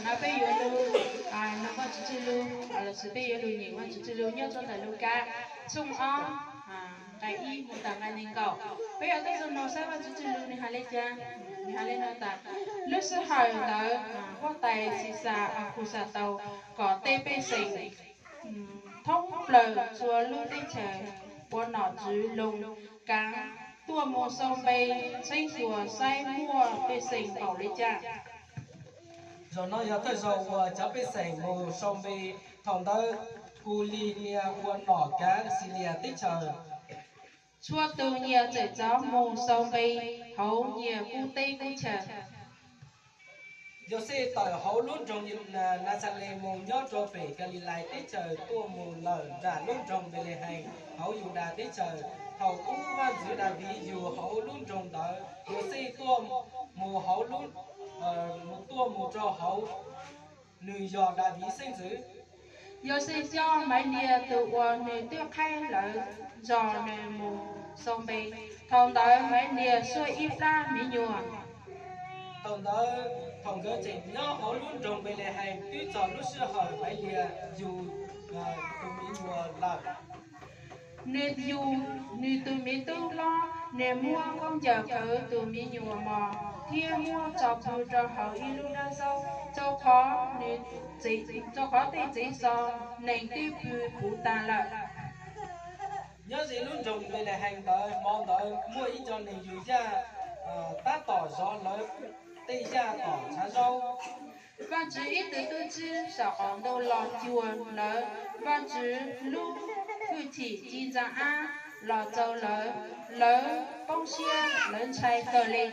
Peb yuav lug nug Vajtswv txuj lug lossis peb yuav lug nyeem Vajtswv txuj lug nyob rua ntawm Lukas tshooj ob, nqai ib mus txug nqai neeg nkaum. Peb yuav tuaj zoo nug saib Vajtswv txuj lug nwg has le caag. Nwg has le nuav tas: Lub sij hawm ntawd huab tais Xixas Akhusataus kom tej pej xeem thoob plawg txhua lub teb chaws ua nom tswv Loos kaav tuaj mus xau npe txheeb xyuas saib muaj pej xeem npaum le caag. Zaum no yog thawj zaug uas cov pej xeem mus sau npe. Thaum ntawd Kulinias ua nom kaav Xilias teb chaws. Txhua tug nyias txawm rov mus xau npe hauv nyias qub teb qub chaw. Yauxej tawm hauv lub nroog Naxales mus nyob rua pem Kalilais teb chaws tuaj mus lawm nram lub nroog Npelehees hauv Yudas teb chaws. Thaum ub Vaajtswv Daviv yug hauv lub nroog ntawd. Yauxej tuaj mus hauv lub, mus tuaj mus rau hauv, nws yog Daviv xeeb ntxwv. Yauxej coj Maiv Lias tug uas nws twb qhaib lawm nrog nws mus xau npe. Thaum ntawd Maiv Lias suaj ib plab miv nyuas. Thaum ntawd thaum nkawd tseem nyob hauv lub nroog Npelehees twb txog lub sij hawm Maiv Lias yug tus miv nyuas lawm. Nws yug nws tus miv tub hlob, nws muab khaub ncaws qhwv tus miv nyuas mos thiab muab tso pw rau hauv ib lub dab zaub, rau qhov tej txiv xo neeg twb pw puv tas lawm. Nyob ze lub nroog Npelehees ntawd hmo ntawd muaj ib co neeg yug yaj tab tom zov lawv tej yaj tom tshav zaub. Vaajtswv ib tug tub txib saum qaum ntuj los cuag lawv, Vaajtswv lub hwj chim ci ntsa ab los rau lawv, lawv poob siab lawv ntshai kawg li.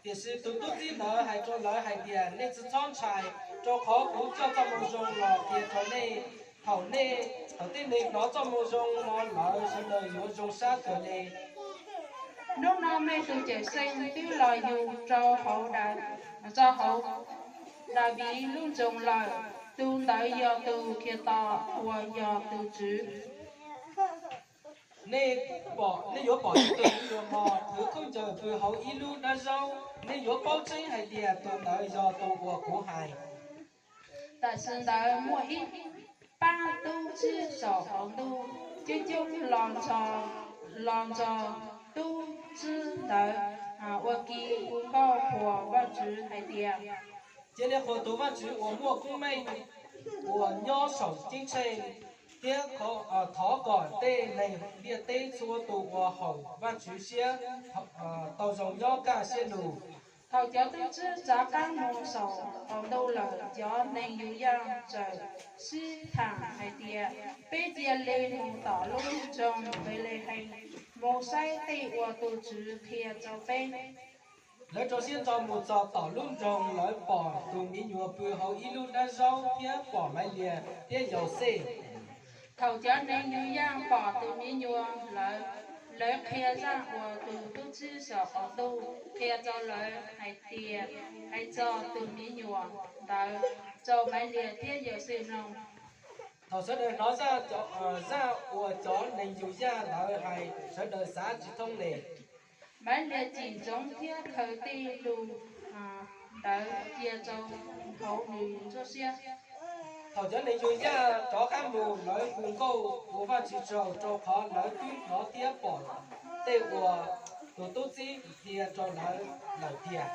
Tiam sis tus tub txib ntawd hais rau lawv hais tias, nej tsi txhob ntshai, rau qhov kuv coj txoj moo zoo los qhia rau nej. Thaum nej, thaum tej neeg hnov txoj moo zoo no lawm sawv daws yuav zoo sab kawg li. Hnub no mej tus Cawmseej twb los yug rau hauv, rau hauv Daviv lub nroog lawm. Tus ntawd yog tus Khiatos uas yog tus Tswv. Nej, nej yuav pom ib tug miv nyuas mos qhwv khaub ncaws pw hauv ib lub dab zaub. Nej yuav paub tseeb hais tias tus ntawd yog tus uas kuv hais. Tam sim ntawd muaj ib pab tub txib saum qaum ntuj coob coob los nrog tub txib ntawd ua ke hu nkauj qhuas Vaajtswv hais tias, cia li qhuas tus Vaajtswv uas muaj koob meej uas nyob saum ceeb tsheej, thiab thov kom tej neeg ntiaj teb txhua tus uas haum Vaajtswv siab tau zoo nyob kaj siab lug. Thaum cov tub txib rov qaab mus saum qaum ntuj lawm, cov neeg Yudas txawm sib thaam hais tias, peb cia li mus tom lub nroog Npelehees mus saib tej uas tus Tswv qhia rau peb. Lawv rau siab ntso mus txog tom lub nroog, lawv pom tus miv nyuas pw hauv ib lub dab zaub thiab pom Maiv Lias thiab Yauxej. Thaum cov neeg Yudas pom tus miv nyuas lawm, lawv qhia zaj uas tus tub txib saum qaum ntuj qhia rau lawv hais tias, hais txog tus miv nyuas ntawd rau Maiv Lias thiab Yauxej mloog. Thaum sawv daws hnov zaj uas cov neeg Yudas ntawd hais, sawv daws xav tsi thoob le. Maiv Lias tsim ntsoov thiab khaws tej lus ntawd cia rau hauv nws nruab siab. Thaum cov neeg Yudas rov qaab mus, lawv hu nkauj ua Vaajtswv tsaug rau qhov lawv twb hnov thiab pom tej uas tus tub txib qhia rau lawv lawm tiag.